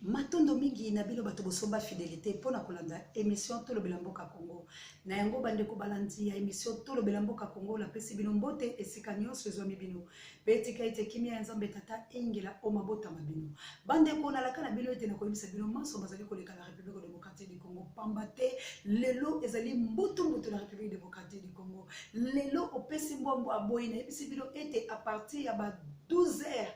Matondo mingi na bino bato bosomba fidelite mpo na kolanda emission Tolobela Mboka Congo. Na yango bandeko balandi ya emission Tolobela Mboka Congo, napesi bino mbote esika nyonso ezwami bino. Mpe tika ete kimia ya Nzambe Tata eyingela o mabota ma bino. Bandeko, nalaka na bino ete nakoyebisa bino manso mazali koleka na Republique Democratique du Congo, pamba te lelo ezali mbutu mbutu na Republique Democratique du Congo. Lelo opesi mbwa mbwa aboyi, nayebisi bino ete a partir ya ba 12 heures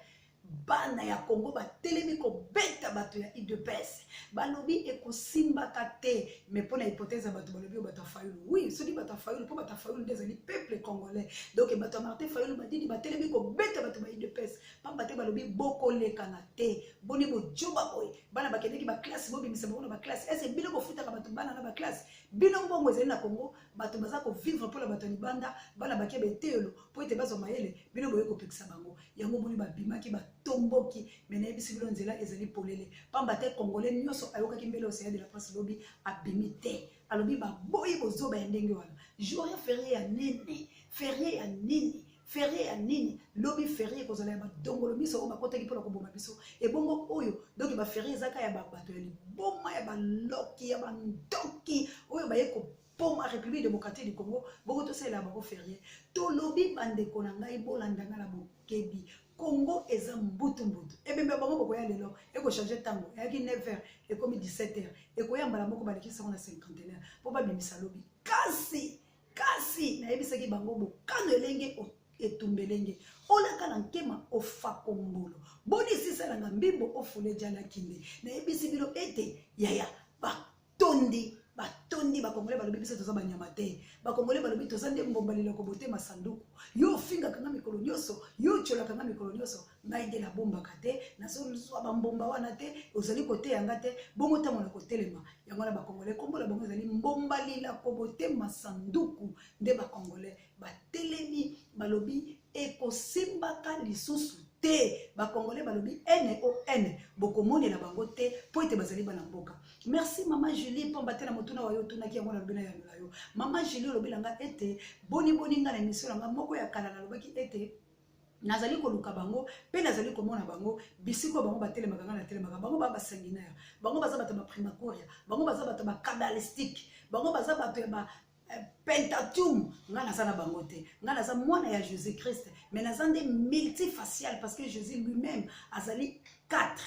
Bana ya Congo batelemi kobeta bato ya udps, balobi ekosimbaka te. Mais mpo na hypothèse ya bato balobi oyo bato ya Fayulu, oui, soki bato ya Fayulu, mpo bato ya Fayulu nde ezali peuple congolais, donc bato ya Martin Fayulu Madidi batelemi kobeta bato ba udps, pamba te balobi bokolekana te. Boni bojoba boye, bana bakendeki ba classe, bobimisa bango na ba classe. Est-ce bino bofutaka bato bana na ba classe? Bino mbongo ezali na Congo, bato baza kovivre mpo na bato ya libanda, bana bake beteyelo mpo ete bazwa mayele, bino boye kopekisa bango. Yango omoni babimaki batomboki, me nayebisi bino nzela ezali polele, pamba te congolais nyonso ayokaki mbele Océan de la Presse lobi abimi te, alobi baboyi bozoba ya ndenge wana. Jour ya ferie ya nini? Ferie ya nini? Ferie ya nini? Lobi ferie ekozala ya badongolo miso oyo bakotaki mpona koboma biso. Ebongo oyo donc ba ferie ezaka ya bato ya liboma, ya baloki, ya bandoki oyo baye ko poma République démocratique du Congo, bongo tosalela bango ferie. Tolobi bandeko na ngai, bolanda ngai na bokebi. Congo eza mbutu mbutu, ebembe ya bango bokoya lelo ekochange ntango eyaki 9 heures ekomi 17 heures, ekoya mbala moko balekisi yango na cinquantenaire mpo babimisa lobi. Kasi kasi nayebisaki bango bokano elenge etumba elenge olaka na nkema ofakombolo boni sisalanga mbimbo ofule jala kinde. Nayebisi bino ete yaya batondi batondi bakongole balobi biso toza banyama te. Bakongole balobi toza nde mbomba liloko botema sanduku. Yo ofingaka nga mikolo nyonso, yo otyolaka nga mikolo nyonso, ngai nde nabombaka te, nazozwa bambomba wana te, ozali koteya nga te, bongo ntango na kotelema. Yango wana bakongole nkombo na bango ezali mbomba lilako botema sanduku. Nde bakongole batelemi balobi ekosimbaka lisusu te. Bakongole balobi n o n, bokomonela bango te mpo ete bazali bana mboka. Merci mama Julie, pamba te na motuna wa yo otunaki yango nalobi na yanola yo. Mama Julie, olobi na nga ete boni boni nga na emission na nga moko ya kala nalobaki ete nazali koluka bango mpe nazali komona bango bisika oyo bango batelemaka, ngai natelemaka. Bango ba basanguinaire, bango baza bato ya baprimacoria, bango baza bato ya bacabalistique, bango baza bato ya ba pentatium. Ngai naza na bango te, ngai naza mwana ya Jésus Christ, mais naza nde multifacial, parce que Jésus lui-même azali 4,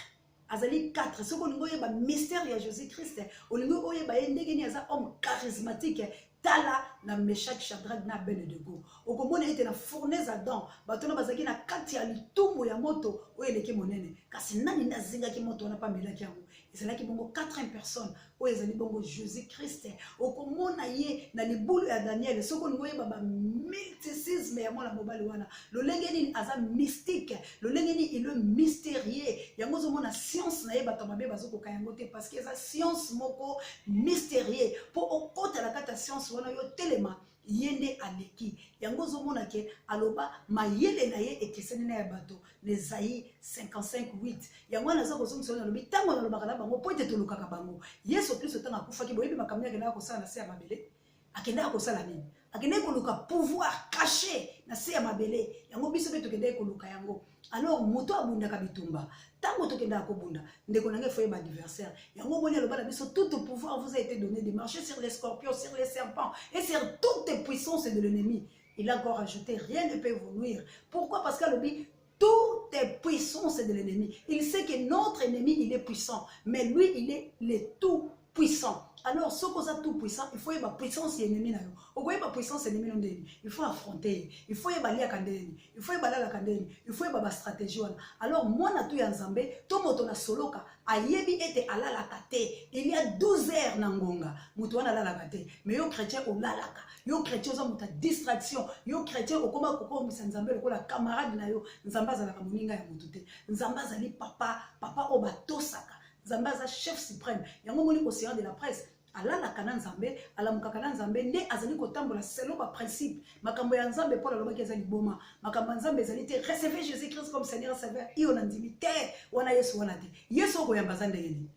azali 4. Soki olingi oyeba mystère ya Jésus Christ, olingi oyeba ye ndenge nini aza homme charismatique, tala na Meshach, Shadrach na Abednego, okomona ete na fournaise à dents bato wana bazalaki na kati ya litumbu ya moto oyo eleki monene, kasi nani nde azingaki moto wana mpe amelaki yango? Ezalaki bongo 4 personnes oyo ezali bongo Jésus Christ. Okomona ye na libulu ya Daniel. Soki olingi oyeba ba mysticisme ya mwana mobali wana, lolenge nini aza mystique, lolenge nini il est mystérieux, yango ozomona science na ye, bato mabe bazokoka yango te, parce que eza science moko mystérieux. Mpo okota na kati ya science wana, yo telema, ye nde aleki yango. Ozomona ke aloba mayele na ye ekeseni na ya bato na Esaïe 55:8. Yango wana naza kozongisa oyo nalobi ntango nalobaka na bango, mpo ete tolukaka bango. Yesu Kristo ntango akufaki, boyebi makambo nini akendaka kosala na se ya mabele? Akendaka kosala nini? Akendaki koluka pouvoir caché na se ya mabele. Yango biso mpe tokendaki koluka yango. Alors moto abundaka bitumba, ntango tokendaka kobunda, ndeko na ngai, foyeba adversaire. Yango omoni aloba na biso: tout pouvoir vous a été donné de marcher sur les scorpions, sur les serpents et sur toutes les puissances de l'ennemi. Il a encore ajouté: rien ne peut vous nuire. Pourquoi? Parce qu'alobi toutes les puissances de l'ennemi. Il sait que notre ennemi, il est puissant, mais lui, il est le tout puissant. Alors soki oza tout puissant, il faut yeba puissance ya ennemi na yo. Okoyeba puissance ennemi no ndeni? Il faut affronter ye, il faut yeba aliaka ndeni, il faut yeba alalaka ndeni, il faut yeba bastratégie wana. Alors mwana tu ya Nzambe to moto na soloka ayebi ete alalaka te. Il y a 12 heures na ngonga, moto wana alalaka te. Mais yo chrétien olalaka, yo chrétien oza moto ya distraction, yo chrétien okoma kokomisa Nzambe lokola camarade na yo. Nzambe azalaka moninga ya moto te. Nzambe azali papa, papa oyo batosaka. Nzambe aza chef suprême. Yango omoni Océan de la Presse alalaka na Nzambe, alamukaka na Nzambe, nde azali kotambola selon baprincipe makambo ya Nzambe. Paul alobaki eza liboma, makambo ya Nzambe ezali te. Recevez Jésus Christ comme Seigneur Sauveur. Iyo, na ndimi te wana Yesu wana te. Yesu okoyamba aza ndenge nini?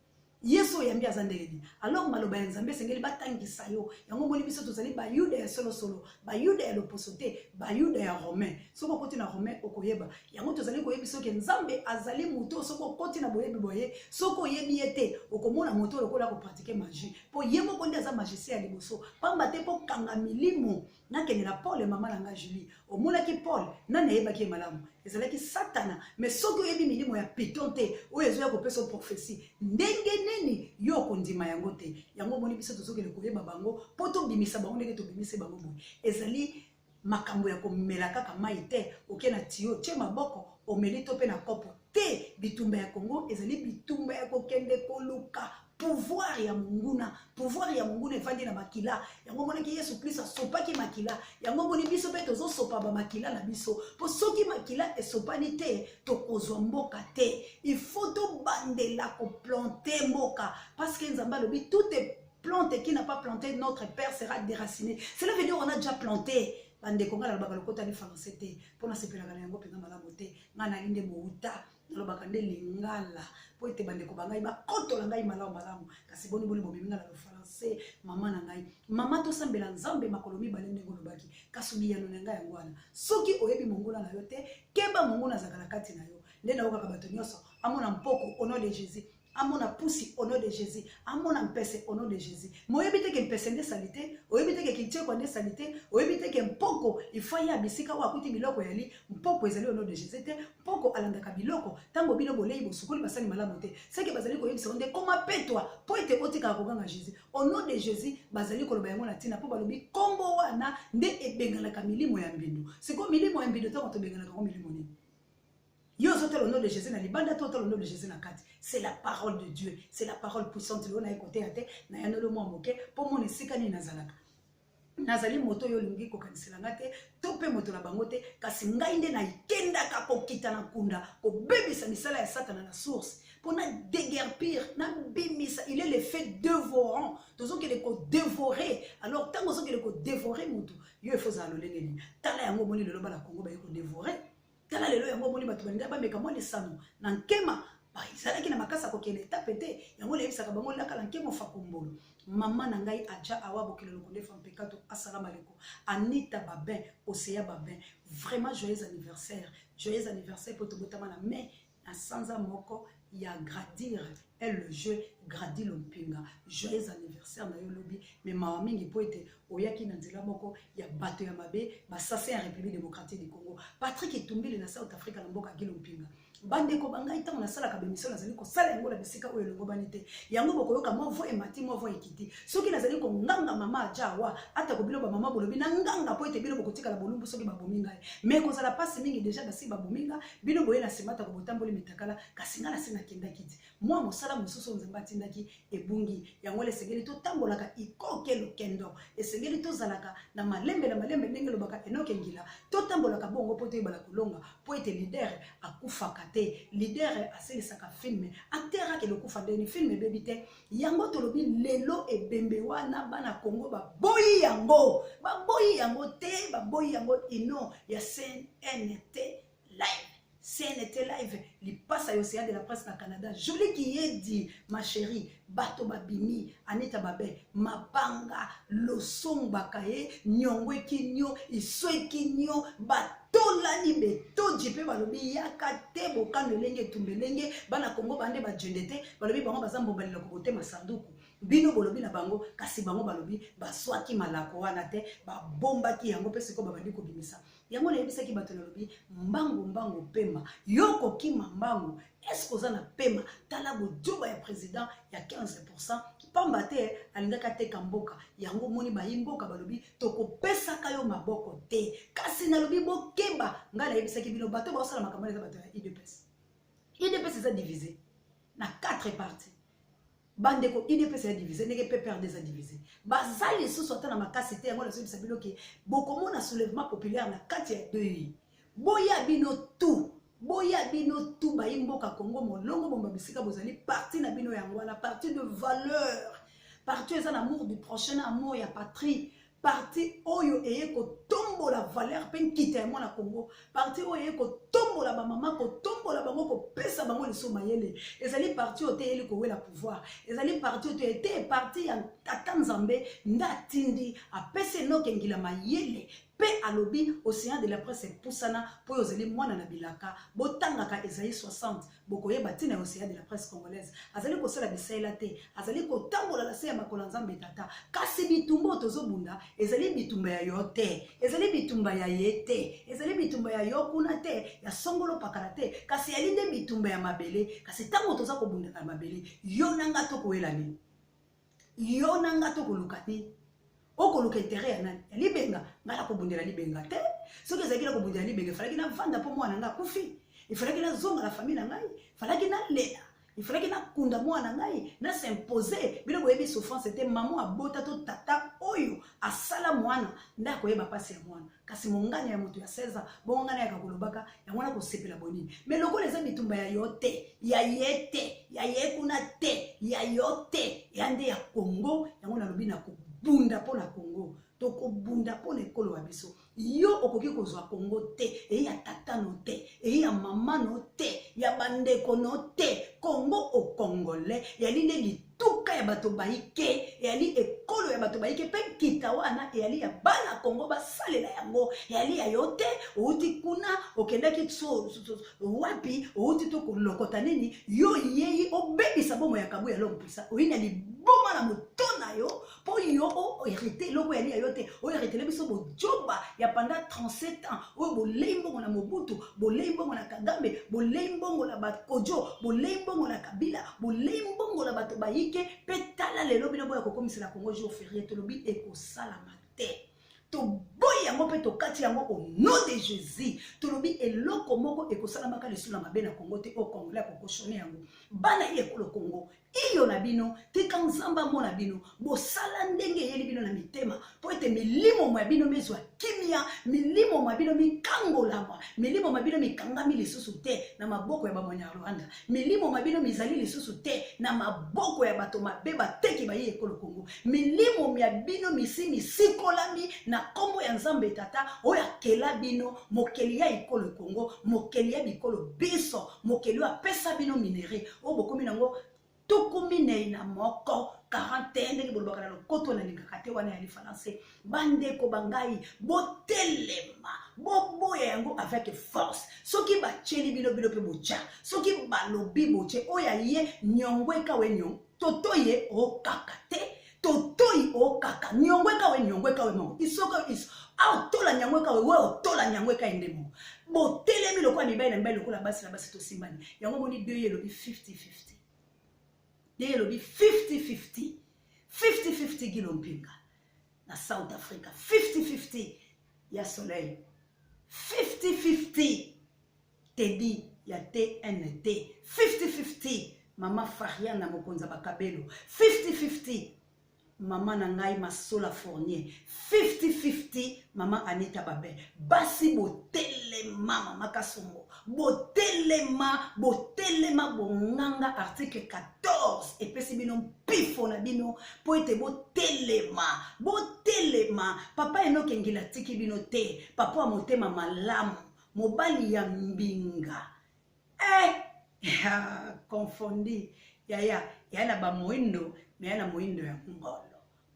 Yesu oyambi aza ndenge nini? Alors maloba ya Nzambe esengeli batangisa yo yango. Omoni, biso tozali Bayuda ya solosolo, Bayuda ya loposo te, Bayuda ya Romain. Soki okoti na Romain, okoyeba yango. Tozali koyebi soki Nzambe azali moto. Soki okoti na boyebi boye, soki oyebi ye te, okomona moto lokola kopratiquer magie, mpo ye moko nde aza magicien ya liboso. Pamba te mpo kanga milimo. Nakende na Paul. Mama na nga Julie, omonaki Paul, nani ayebaki ye malamu? Ezalaki Satana. Mais soki oyebi milimo ya piton te oyo ezoya kopesa prophétie, ndenge nini yo okondima yango te? Yango omoni, biso tozokende koyeba bango mpo tobimisa bango ndenge tobimisi bango boye. Ezali makambo ya komela kaka mai te, oke na tio, tie maboko, omeli, to mpe na kopo te. Bitumba ya Kongo ezali bitumba ya kokende koluka pouvoir ya monguna. Pouvoir ya monguna evandi na makila. Yango omonaki Yesu Kristo asopaki makila. Yango omoni biso mpe tozosopa bamakila na biso, mpo soki makila esopani te, tokozwa mboka te. Il faut tobandela koplanter mboka, parce que Nzambe alobi: "Toute plante qui n'a pas planté notre père sera déraciné." Cela veut dire on a déjà planté. Bandeko, ngai nalobaka lokota ni français te, mpo nasepelaka na yango mpenza malamu te. Ngai nali nde mouta, nalobaka nde lingala, mpo ete bandeko ba ngai bakotola ngai malamu malamu. Kasi boni boni bomemi ngai na lofrançais? Mama na ngai, mama, tosambela Nzambe makolo mibale ndenge olobaki. Kasi biyano na ngai yango wana: soki oyebi monguna na yo te, keba, monguna azalaka na kati na yo. Nde nayokaka bato nyonso amona mpoko, au nom de Jésus, amona pusi, au nom de Jésus, amona mpese, au nom de Jésus. Mais oyebi te ke mpese nde esali te, oyebi te ke kintiekwa nde esali te, oyebi te ke mpoko ifo ya bisika oyo akuti biloko yali mpoko ezali au nom de Jésus te. Mpoko alandaka biloko. Ntango bino bolei, bosukoli basali malamu te, seke bazali koyebisa yo nde koma petwa mpo ete otikaka koganga Jésus, au nom de Jésus. Bazali koloba yango na ntina mpo balobi nkombo wana nde ebenganaka milimo ya mbindo. Sikoyo milimo ya mbindo, ntango tobenganaka yango, milimo nini? Yo ozotala au nom de Jésus na libanda to otala au nom de Jésus na kati? C'est la parole de Dieu, c'est la parole puissante. Lelo naye koteya te, nayanoli mwa moke mpo mona esika nini nazalaka. Nazali moto oyo olingi kokanisela nga te to mpe moto na bango te, kasi ngai nde nakendaka kokita na nkunda, kobebisa misala ya Satana na source, mpo na déguerpir, nabimisa. Il est le feu dévorant. Tozokende kodévorer. Alors ntango ozokende kodévorer motu, yo efo ozala lolenge nini? Tala yango, omoni lelo bana Kongo baye kodévorer. Tala lelo yango, omoni bato balingai bameka mwa lisano na nkema, ezalaki na makasi ya kokende etape te. Yango nayebisaka bango lakala nkema ofakombolo. Mama na ngai Aja Awa Bokelo Lokondefa Mpekato, asala maleko Anita Babin, Oseya Babin, vraiment joyeux anniversaire, joyeux anniversaire, mpo tobotama na mai, na sanza moko ya gradir et le jeu Gradi Lompinga. Joyeux anniversaire na yo lobi. Mais mawa mingi mpo ete oyaki na nzela moko ya bato ya mabe, basase ya République démocratique du Congo, Patrick Etumbili na South Africa, na mboka Gi Lompinga. Bandeko bangai, ntango nasalaka baémission, nazali kosala yango na bisika oyo elongobani te. Yango bokoyoka mwa voix emati, mwa voix ekiti. Soki nazali konganga, mama aja awa, atako bino bamama bolobi na nganga, mpo ete bino bokotikala bolumbu soki babomi ngai. Mais kozala mpasi mingi, déjà basi babomi nga, bino boye na nsima, atako botamboli mitakala. Kasi ngai nasi nakendaki ti mwa mosala mosusu oyo Nzambe atindaki ebungi. Yango wana esengeli totambolaka ikoke lokendo, esengeli tozalaka na malembe na malembe, ndenge elobaka Enoke Ngila. Totambolaka bongo mpo toyebala kolonga, mpo ete leader akufaka te. Leader asilisaka film, acteur akende okufa ndeni film ebebi te. Yango tolobi lelo ebembe wana, bana Kongo baboyi yango, baboyi yango te, baboyi yango. Ino ya CNT Live, CNT Live, lipasa ya Océan de la Presse na Canada, Jolie Kiyedi, ma chérie. Bato babimi Anita Babe, mabanga losombaka ye niongo ekinio iso ekinio, batolani betoji mpe balobi yaka te. Bokano elenge, etumba elenge. Bana Kongo bande bajende te, balobi bango baza mbomba leloko botema sanduku. Bino bolobi na bango, kasi bango balobi baswaki malako wana te, babombaki yango mpe sikoyo babandi kobimisa yango. Nayebisaki bato, nalobi mbangu mbangu pema, yo kokima mbangu, est-ce oza na pema? Tala bodioba ya président ya 15, pamba te alingaki ateka mboka. Yango omoni bayi mboka balobi tokopesaka yo maboko te. Kasi nalobi bokeba. Ngai nayebisaki bino, bato baosala makambo eza bato ya UDPS. UDPS eza divisé na 4 parties. Bandeko, UDPS eza divisé ndenge PPRD eza divisé. Baza lisusu ata na makasi te. Yango nazoyebisa bino ke bokomona soulèvement populaire na kati ya deuil. Boya bino tout, boya bino tout, bayi mboka Kongo molongo bomba bisika bozali. Parti na bino yango wana, parti de valeur, parti eza na amour du prochain, amour ya patrie. Parti oyo eye kotombola valeur mpe nkita ya mwana Congo. Parti oyo eye kotombola bamama, kotombola bango, kopesa bango liso mayele. Ezali parti oyo te eyeli kowela pouvoir. Ezali parti oyo te ete parti ya tata Nzambe nde atindi, apesi Enock Ngila mayele mpe alobi Océan de la presse epusana mpo oyo ozali mwana na bilaka. Botangaka Esaïe 60, bokoyeba ntina ya Océan de la presse congolaise. Azali kosala bisaela te, azali kotambola na se ya makolo ya Nzambe Tata. Kasi bitumba oyo tozobunda ezali bitumba ya yo te, ezali bitumba ya ye te, ezali bitumba ya yo kuna te, ya songolo pakala te, kasi yali nde bitumba ya mabele. Kasi ntango toza kobunda na mabele, yo na nga tokoyela nini? Yo na nga tokoluka nini? Okoluka intérêt ya nani? Ya libenga? Ngai nakobundela libenga te. Soki ezalaki na kobundela libenga, efalaki navanda mpo mwana ngai akufi, efalaki nazonga na famille na ngai, efalaki nalela, efalaki nakunda mwana ngai, na s'impose. Bino boyebi souffrance te. Mama abota to tata oyo asala mwana nde akoyeba mpasi ya mwana. Kasi mongani ya moto ya 16 ans, bongo ngai nayaka kolobaka yango wana kosepela bonini. Me lokola eza bitumba ya yo te, ya ye te, ya ye kuna te, ya yo te, ya nde ya Congo, yango nalobi na kobunda mpo na Congo. Tokobunda mpo na ekolo ya biso. Yo okoki kozwa Congo te, eyi ya tata no te, eyi ya mama no te, ya bandeko no te. Congo au Congolais yali nde lituka ya bato baike, eyali ekolo ya bato baike, mpe nkita wana eyali ya bana Congo basalela yango, eyali ya yo te. Outi kuna okendaki so wapi, outi to kolokota nini, yo yei obebisa bomo ya Kabuya l'homme puissant, oyi na liboma na moto na yo mpo yo oherite eloko yali ya yo te. Oheritele biso bojoba ya pendant 37 ans oyo bolei mbongo na Mobutu, bolei mbongo na Kagame, bolei mbongo na Bakojo, bolei mbongo na Kabila, bolei mbongo na bato bayike. Mpe tala lelo bino boya kokomisela Congo jour férié. Tolobi ekosalama te, toboyi yango mpe tokati yango au nom de Jésus. Tolobi eloko moko ekosalamaka lisusu na mabe na Congo te, oyo Congolais akokoshone yango. Bana ye ekolo Congo, iyo na bino, tika Nzambe amona bino, bosala ndenge eyeli bino na mitema, mpo ete milimo mwa bino mizwa kimia, milimo mwa bino mikangolama, milimo mwa bino mikangami lisusu te na maboko ya Bamanyarwanda, milimo mwa bino mizali lisusu te na maboko ya bato mabe bateki baye ekolo Kongo. Milimo mya bino misi misikolami na nkombo ya Nzambe Tata oyo akela bino, mokeli ya ekolo Kongo, mokeli ya bikolo biso, mokeli oyo apesa bino minere oyo bokomi nango 41, 41, ndenge bolobaka na lokoto nalingaka te wana ya lifalanse. Bandeko bangai, botelema, boboya yango avec force. Soki batieli bino, bino mpe botya. Soki balobi botye, oyo aye nyongo ekawe nyongo toto ye okaka te, totoi okaka nyongo ekawe nyongo ekawe mongo isoko iso aotola nyango ekawe we otola nyango ekaye nde mongo. Botelemi lokola mibali na mibali, lokola basi na basi, tosimbani yango. Moni de ye elobi 50-50, de ye elobi 50-50, 50-50 Gilo Mpinga na South Africa, 50-50 ya Soleil, 50-50 Teddy ya TNT, 50-50 mama Fariana mokonzi ya bakabelo, 50-50 mama na ngai Masola Fournier, 50-50 mama Anita Babe. Basi botelema, mama Kasongo botelema, botelema bonganga. Article 14 epesi bino mpifo na bino mpo ete botelema, botelema. Papa Enock Ngila atiki bino te, papa wa motema malamu, mobali ya mbinga eh, confondi yaya ya na bamoindo me ya na moindo ya ngolo.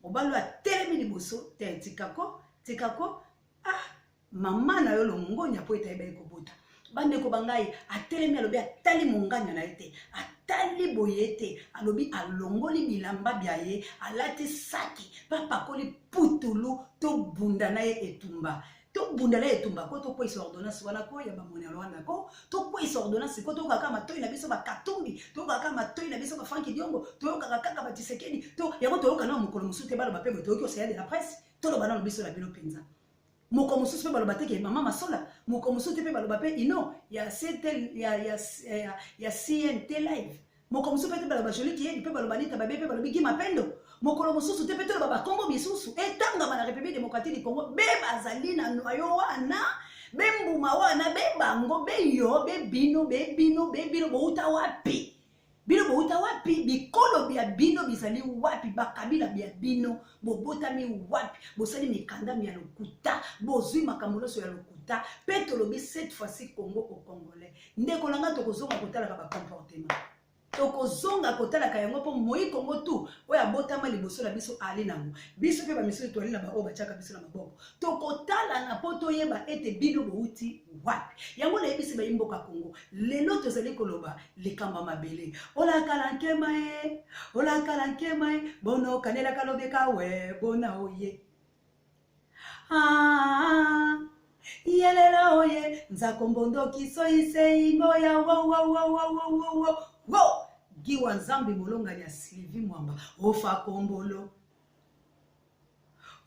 Mobali oyo atelemi liboso te, tikako tikako, ah mama na yo longonya mpo ete ayebaki kobota. Bandeko bangai, atelemi alobi, atali monganya na ye te, atali boye te, alobi alongoli bilamba bya ye, alati saki mpe apakoli putulu. Tobunda na ye etumba, tobunda na etumba ko tokweyisa ordonnance wana ko ya bamoni ya Rwanda, ko tokweyisa ordonnance ko toyokaka matoi na biso Bakatumbi, toyokaka matoi na biso baFranck Diongo, toyokaka kaka Batisekedi to yango toyoka nano mokolo mosusu te. Baloba mpe boye, toyoki Océan de la presse, toloba nano biso na bino mpenza. Moko mosusu mpe baloba te ke mama Masola, moko mosusu te mpe baloba mpe ino ya CTL, ya CNT live, moko mosusu mpe te baloba Joli Kiyedi, mpe baloba Nita Babe, mpe balobi Gi Mapendo. Mokolo mosusu te mpe toloba bakombo misusu etangama na République démocratique du Congo. Be bazali na noyo wana, be mbuma wana, be bango, be yo, be bino, be bino, be bino, bouta wapi? Bino bowuta wapi? Bikolo bya bino bizali wapi? Bakabila bya bino bobotami wapi? Bosali mikanda mya lokuta, bozwi makambo nyonso ya lokuta. Mpe tolobi cette fois-ci Congo au Congolais. Ndeko na ngai, tokozonga kotalaka ba comportement, tokozonga kotalaka yango, mpo moi Kongo tu oyo abotama liboso na biso ali nango, biso mpe bamisusu toali na baoyo batiaka biso na maboko. Tokotalana mpo toyeba ete bino bouti wapi. Yango nayebisi bayi mboka Kongo, lelo tozali koloba likambo ya mabele. Olakala nkema e, olakala nkema e, bono kanelaka lobeka we bona oye. Ah, yelela oye nzako mbondo kiso iseingo ya wo wo wo wo wo wo wo wo giwa nzambi molongani ya Sylvie Mwamba ofa kombolo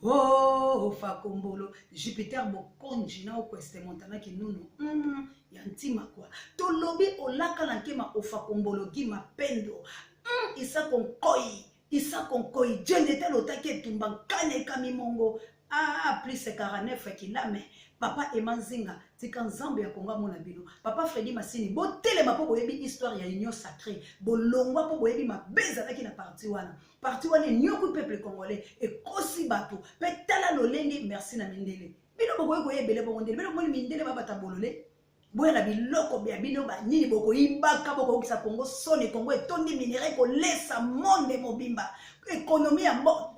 oh, ofa kombolo Jupiter Bokonji na okweste Montana kinunu ya ntima kwa tolobi olaka na nkema ofa kombolo gi mapendo isako nkoi Isako Nkoyi Djende te lotaki etumba nkanya ekami mongo ah, plus 49 kilame. Papa Ema Nzinga, tika Nzambe ya Kongo amona bino. Papa Fredi Masini, botelema mpo boyebi histoire ya Union Sacrée, bolongwa mpo boyebi mabe ezalaki na parti wana. Parti wana enyokwi peuple congolais, ekosi bato mpe tala lolenge. Merci na mindele, bino bokoki koyebele bongo ndele bino bomoni mindele babata bolole. Boya na biloko bya bino banini bokoyibaka, bokoyokisa Kongo soni. Kongo etondi minerai kolesa monde mobimba, ekonomi ya monde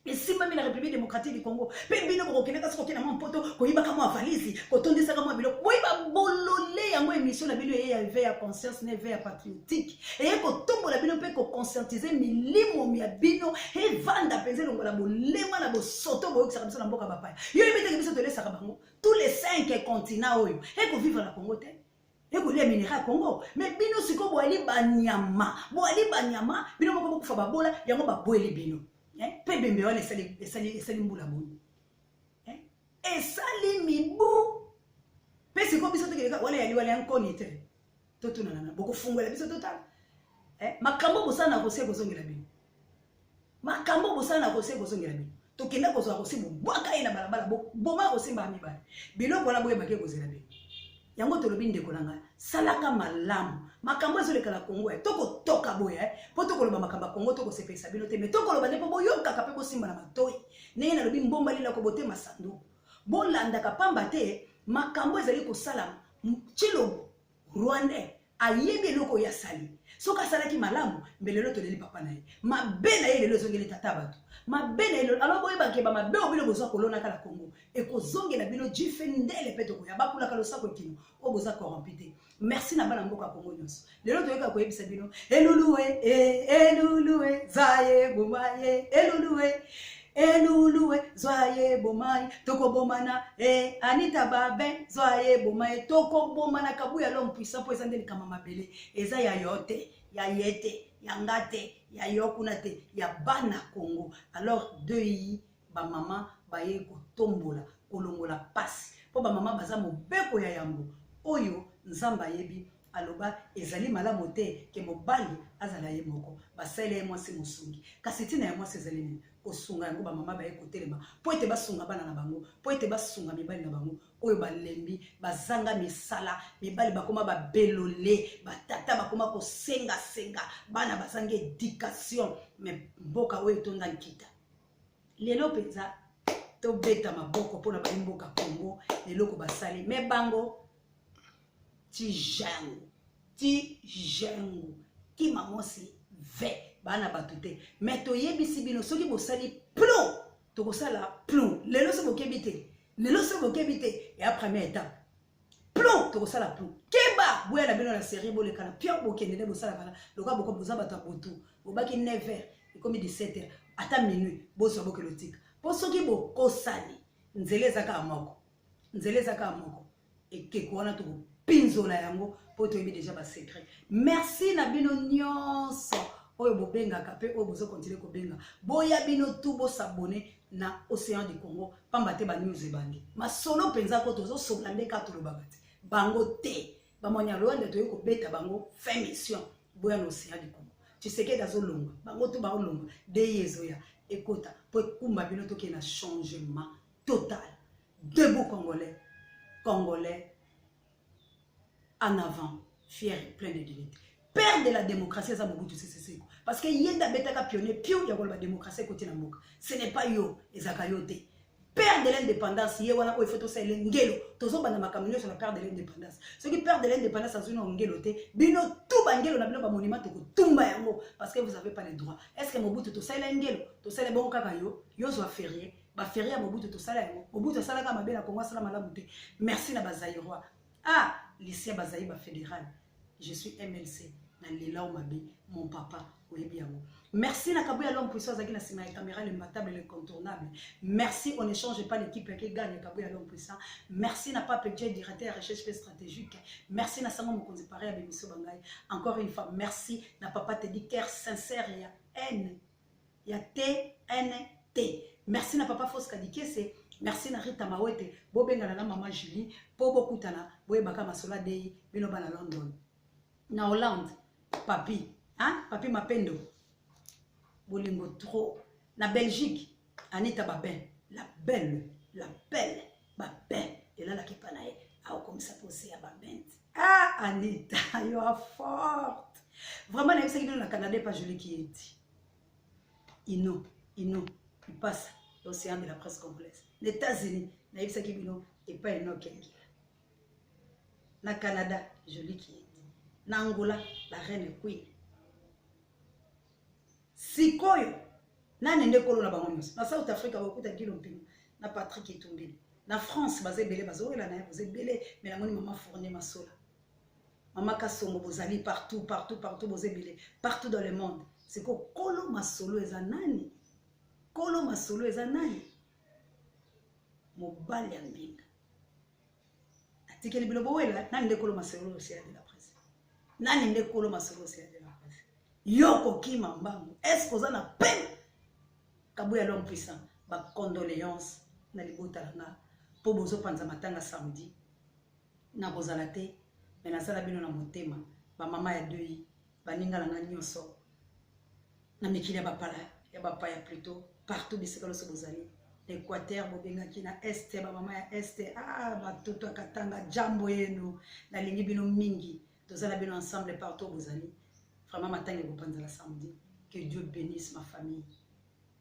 esimbami na République démocratique du Congo, mpe bino bokokendaka soki okenda mwa mpoto koyibaka mwa valise, kotondisaka mwa biloko, boyiba bolole. Yango émission na bino eye ya éveil ya conscience na éveil ya patriotique, eye kotombola bino mpe koconscientiser milimo ya bino evanda mpenza, elongola bolema na bosoto boyokisaka biso na mboka bapaya. Yo yebi teke biso tolesaka bango tous les cinq continents oyo ekovivre na Congo te, ekolia minerai ya Congo. Mais bino sikoyo boali banyama, boali banyama, bino moko bokufa babola yango babweli bino mpe bembe wana esali mbula boni, esali mibu mpe sikoyo biso tokeleka wana yali wana ya nkoni te. Totunana, bokofungola biso totala makambo bosala na kosi ekozongela bino, makambo bosala na kosi ekozongela bino. Tokenda kozwa kosi, bobwaka ye na balabala, boma kosimba mibale biloko wana, boyebaki ekozela bino. Yango tolobi, ndeko na ngai, salaka malamu. Makambo ezoleka na Kongo, tokotoka boye mpo tokoloba makambo ya Kongo, tokosepelisa bino te, mais tokoloba nde mpo boyokaka mpe bosimba na matoi. Ndenge nalobi, mbomba lilako botema sanduku, bolandaka pamba te makambo ezali kosalama. Tshilombo Rwandais ayebi eloko oyo asali. Soki asalaki malamu, mbe lelo toleli papa na ye. Mabe na ye lelo ezongeli tata bato, mabe na ye lelo. Alors boyebake ba mabe oyo bino bozwa kolonaka na Kongo ekozongela bino jife ndele mpe tokoya bakulaka losako ekino oyo boza corrompu te. Merci na bana mboka Kongo nyonso. Lelo toyeka koyebisa bino eluluwe eluluwe zaye bomaye, eluluwe eluluwe zwa ye bomai, tokobomana e Anita Babin zwa ye bomai, tokobomana Kabuya l'homme puissant, mpo eza nde likama mabele eza ya yo te, ya ye te, ya nga te, ya yo kuna te, ya bana Congo. Alors dei bamama baye kotombola, kolongola pasi, mpo bamama baza mobeko ya yambo oyo Nzambe ayebi aloba ezali malamu te ke mobali azala ye moko, basalela ye mwasi mosungi. Kasi ntina ya mwasi ezali nini? Kosunga. Yango bamama baye kotelema mpo ete basunga bana na bango, mpo ete basunga mibali na bango oyo balembi, bazanga misala. Mibali bakoma babelole, batata bakoma kosengasenga, bana bazangi éducation, mais mboka oyo etonda nkita. Lelo mpenza tobeta maboko mpona bayi mboka Congo, eloko basali. Mais bango ti jangu ti jangu kima mosi ve bana bato te. Mais toyebisi bino, soki bosali plon, tokosala plon lelo. Soki bokebi te lelo, soki bokebi te, ya première étape plon, tokosala plon. Keba, boya na bino na série, boleka na pion, bokende nde bosalaka na lokola boko boza bato ya butu. Bobaki 9 heures, ekomi 17 heures, ata minuit bozwa bokelo tika, mpo soki bokosani, nzela eza kaka moko, nzela eza kaka moko. Ekeko wana tokopinzola yango mpo toyebi déjà basecret. Merci na bino nyonso oyo bobengaka mpe oyo bozokontinue kobenga. Boya bino tu bosabone na Océan du Congo, pamba te banews ebandi masolo mpenza ko tozosola nde kaka tolobaka te bango te bamwanya Rwanda, toyei kobeta bango fin mission. Boya na Océan du Congo. Tshisekedi azolongwa, bango to baolongwa, dei ezoya ekota mpo ekumba bino, tokende na changement total. Debout Congolais, Congolais en avant, fier et plein de dignité. Père de la démocratie eza Mobutu Sese Seko, parce que ye nde abetaka pionnier pion ya koloba démocratie ekoti na mboka. Ce n'est pas yo, ezalaka yo te. Père de l'indépendance ye wana oyo faut tosalela ngelo. Tozobanda makambo nyonso na père de l'indépendance. Soki père de l'indépendance azwi na ngelo te, bino tout bangelo na bino bamonima tokotumba yango, parce que vous avez pas le droit. Est ce que Mobutu tosalela ngelo? Tosala bongo kaka yo, yo zwa ferie, baferie ya Mobutu tosala yango. Mobutu asalaka mabe na Kongo, asala malamu te. Merci na Bazaïrois. Ah, Lucien Bazaï ba fédéral, je suis MLC na lela o mabe, mon papa, oyebi yango. Merci na Kabuya, l'homme puissant, azalaki na nsima ya caméra, l'imbattable, l'incontournable. Merci, on n'échange pas l'équipe qui gagne. Kabuya, l'homme puissant, merci. Na Pape J, directeur ya recherche stratégique, merci. Na Sango Mokonzi pare ya bemiso bangai, encore une fois merci. Na papa Tedi, cœur sincère ya N ya TNT, merci. Na papa Foska Dikese, merci. Na Rita Mawete, bobengana na mama Julie mpo bokutana, boyebaka masolo adei bino bana London na Hollande. Papi, hein? Papi Mapendo, bolingo trop. Na Belgique, Anita Babin, la belle, la belle Babin, elalaki epa na ye, aokomisa pose ya Babin. Ah Anita, yo a forte vraiment. Nayebisaki bino na Canada epa Julie Kieti, ino ino ipasa l'océan de la presse congolaise. Na États-Unis, nayebisaki bino epai Enokengila. Na Canada, Julie Kieti. Na Angola, la reine Queen. Sikoyo nani nde kolo na bango nyonso? Na South Africa, bakuta Gilo Mpimo na Patrick Etumbili. Na France, baza ebele, bazowela na ye, boza ebele. Me namoni mama Fournier Masola, mama Kasongo, bozali partout, partout, partout, boza ebele partout dans le monde. Sikoyo kolo masolo eza nani? Kolo masolo eza nani? Mobali ya mbinga atikeli bino bowela. Nani nde kolo masolo Océan de la presse? Nani nde kolo masolo Océan de la presse? Yo kokima mbangu, est ce que oza na pene? Kabuya, l'homme puissant, bacondoléance na libota na nga mpo bozopanza matanga samedi. Nakozala te, me nasala bino na motema. Bamama ya deuil, baninga na nga nyonso na mikili ya bapala, ya bapaya plutôt, partout bisika nyonso bozali, na Équateur bobengaki, na Este, bamama ya Este, ah, batoto ya Katanga, jambo yenu, nalingi bino mingi. Tozala bino ensemble partout bozali. Vraiment, matanga ekopanzala samedi. Que Dieu bénisse ma famille.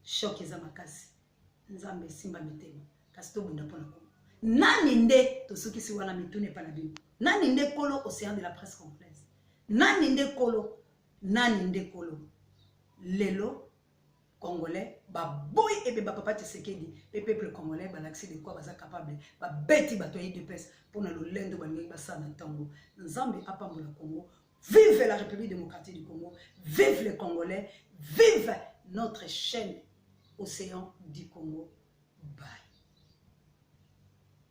Choc eza makasi. Nzambe esimba mitema, kasi tobunda mpona Kongo. Nani nde tosukisi wana mituna epa na bino? Nani nde kolo Océan de la presse congolaise? Nani nde kolo? Nani nde kolo? Lelo Congolais baboyi ebeba papa Tshisekedi, mpe peuple congolais balakisi de quoi baza capable. Babeti bato ya UDPS mpona lolendo balingaki basala na ntango. Nzambe apambola Congo. Vive la République démocratique du Congo, vive les Congolais, vive notre chaîne Océan du Congo. Bye.